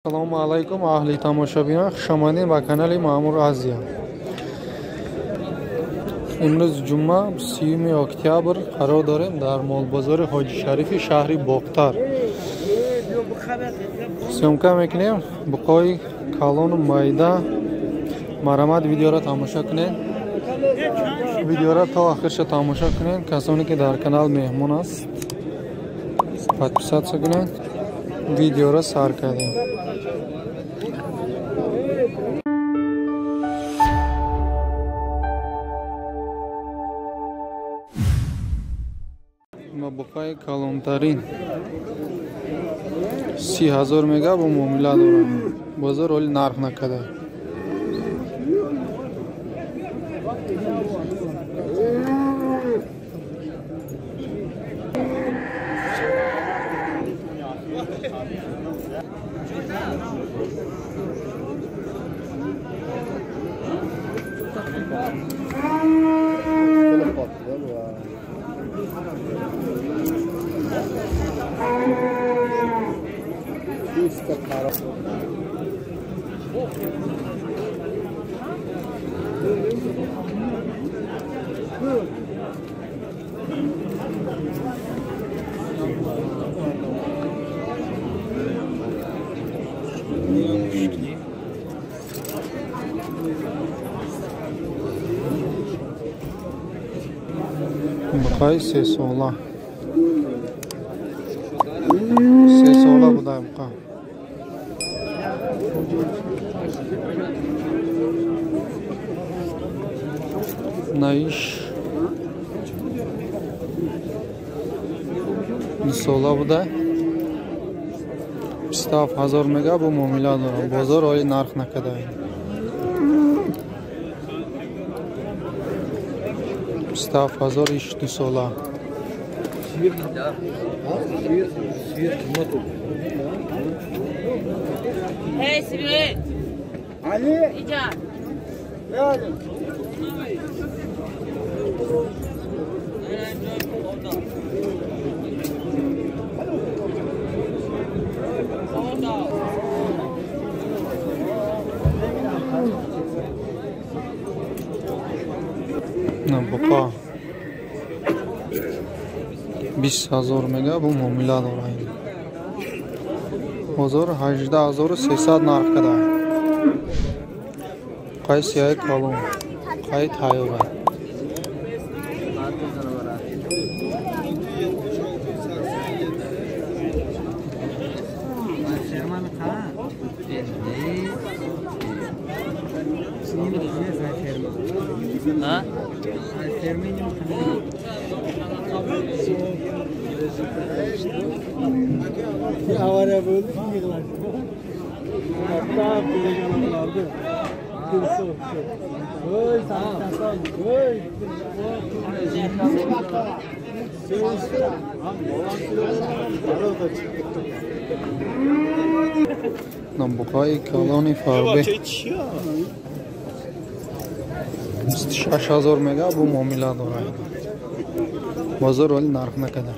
Салому алайкум, аҳли тамошобинон, хуш омадед ба канали Маъмур Азия. Имрӯз ҷумъа, 30 октябр, қарор дорем дар молбозори Ҳоҷи Шарифи шаҳри Бохтар. Съёмка мекунем буқои калону майда. Марҳамат, видеоро тамошо кунед. Видеоро то охирша тамошо кунед. Касоне ки дар канал меҳмон аст, подписаться кунед. Видеоро сар кардем. Буқаи калонтарин 30,000 мега бо муомила дорад. Бозор оли нарх накарда. Буқаи сесола. Сесола буда буқа. Наиш 2 сола буда. 27,000 мега бо муомила дорад. Бозор оли нарх накарда. 27,000 иш 2 сола. Hey Sibir. Ali. İca. Ali. Буқа 20,000 мега бо муомила дорад. Бозор 18,300 нарх када. Буқаи сиёҳи калон, буқаи тайёра. Avara bo'ldi, yig'lashdi. Hatta bilaganlardi. Voy, san, voy. Буқаи калони фарбе 26,000 мега бо муомила дорад. Бозор оли нарх накарда.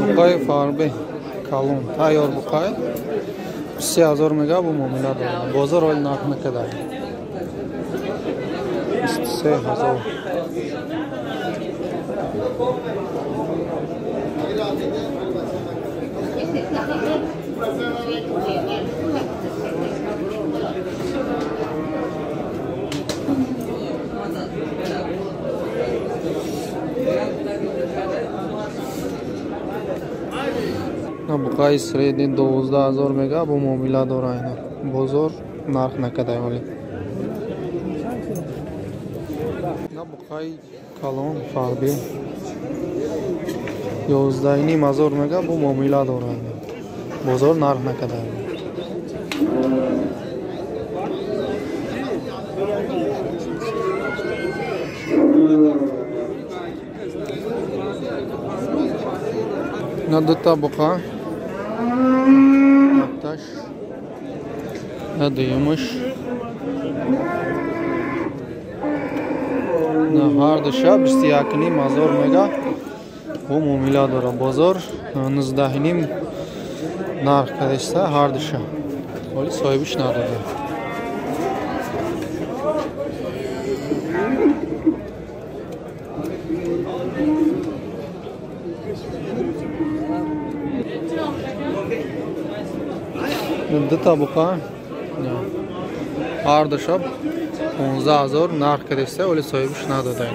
Буқаи фарбе калон тайёр буқай 30,000 мега бо муомила дорад. Бозор оли нарх накарда. 23,000. Буқаи средний 12,000 мега бо муомила дорад. Бозор нарх накарда оли. Буқаи Калон фарби 11.5 ҳазор мега, бу муомила дорад. Бозор нарх накарда. На дута буқа, якташ, на дуюмаш, на ҳар душа 21.5 ҳазор мега, бу муомила дорад. Бозор 19.5 нарх кардашта ҳар душа, вале соҳибиш надода. Дута буқа ҳар душа 15 ҳазор нарх кардашта, вале соҳибиш надода.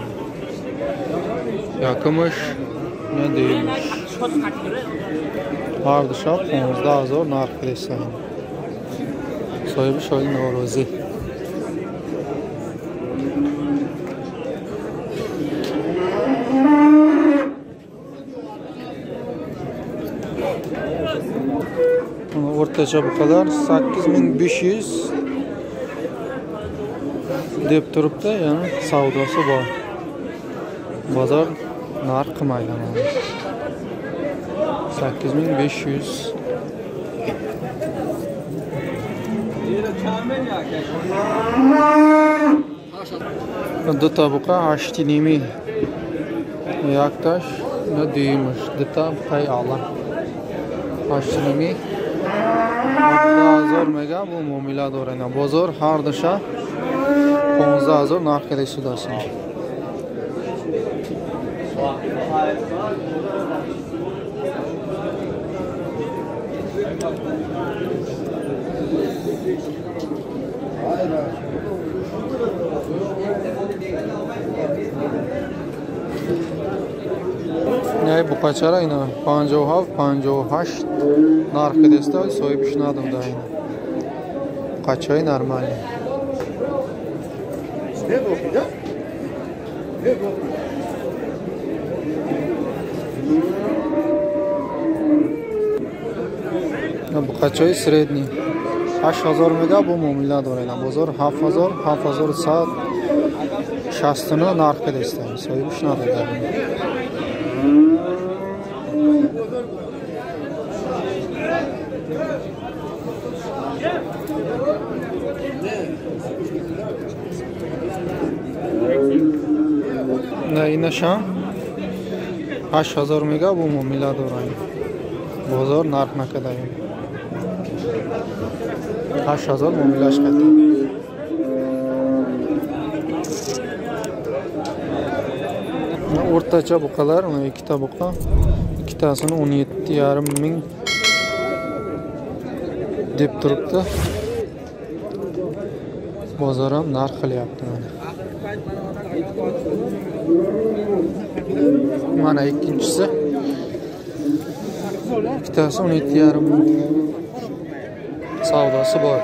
Якумаш, на дуюмаш, ҳар душа 15 ҳазор нарх кардашта, соҳибиш ҳоли норозӣ. O'rtacha buqalar 8500 deb turibdi, ya'ni savdosi bor. Bozor narx qilmaydi. 8500. Дута буқа 8.5, якташ, на дуюмаш, дута буқаи ала 8.5 ҳазор мега, бу муомила дорад. Бозор ҳар душа 15 ҳазор нарх карда шудааст. Яй буқачара ина 57, 58 нарх кардааст, соҳибиш надода. Ина буқачаи нормалӣ. Буқачаи средний 8000 мега, бу муомила дорад. Бозор 7000, 7169 нарх кардааст, соҳибиш надода. На инашам 8000 мега, бу муомила дорад. Бозор нарх накарда. 8000 муомилаш карда. O'rtacha buqalar, mana ikkita buqa, ikkitasini 17.5 ming deb turibdi. Bozor ham narx qilyapti mana. Mana ikkinchisi, ikkitasi 17.5 ming. Savdosi bor.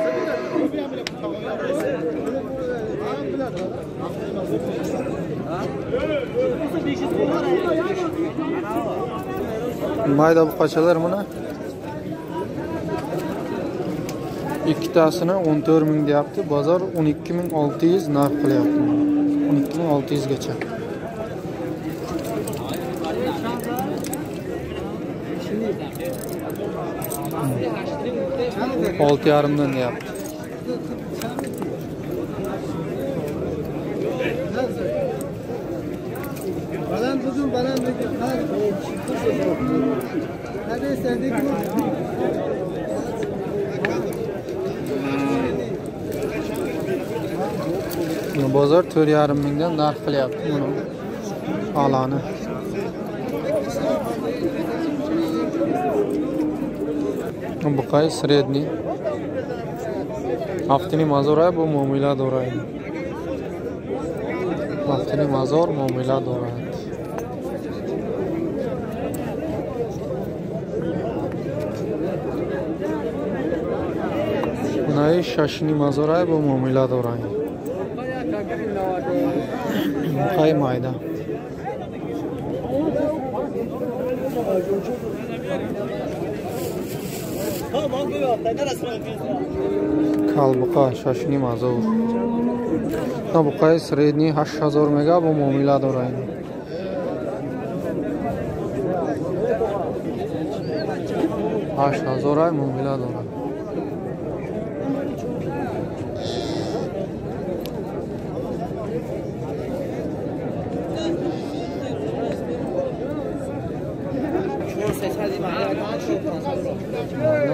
Mayda buqachalar mana ikkitasini 14 ming deyapti. Bozor 12600 narx qilyapti. 12600 gacha. Olti yarimdan deyapti. Bozor 4,5 mingdan narx qilyapti buni alani. Buqay средний. 7.5 ҳазор bu muomila дорад. 7.5 ҳазор muomila дорад. Бунаи 6.5 ҳазор бу муомила дорад. Буқаи майда. Калбуқа 6500. На буқаи средний 8000 мега бо муомила дора ин. 8000 ай муомила дора.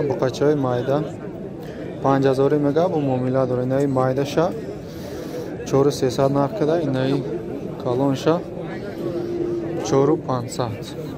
Буқачаҳои майда 5000 мега бо муомила дора. Инаи майдаша 4300 нарх када, инаи калонша 4500.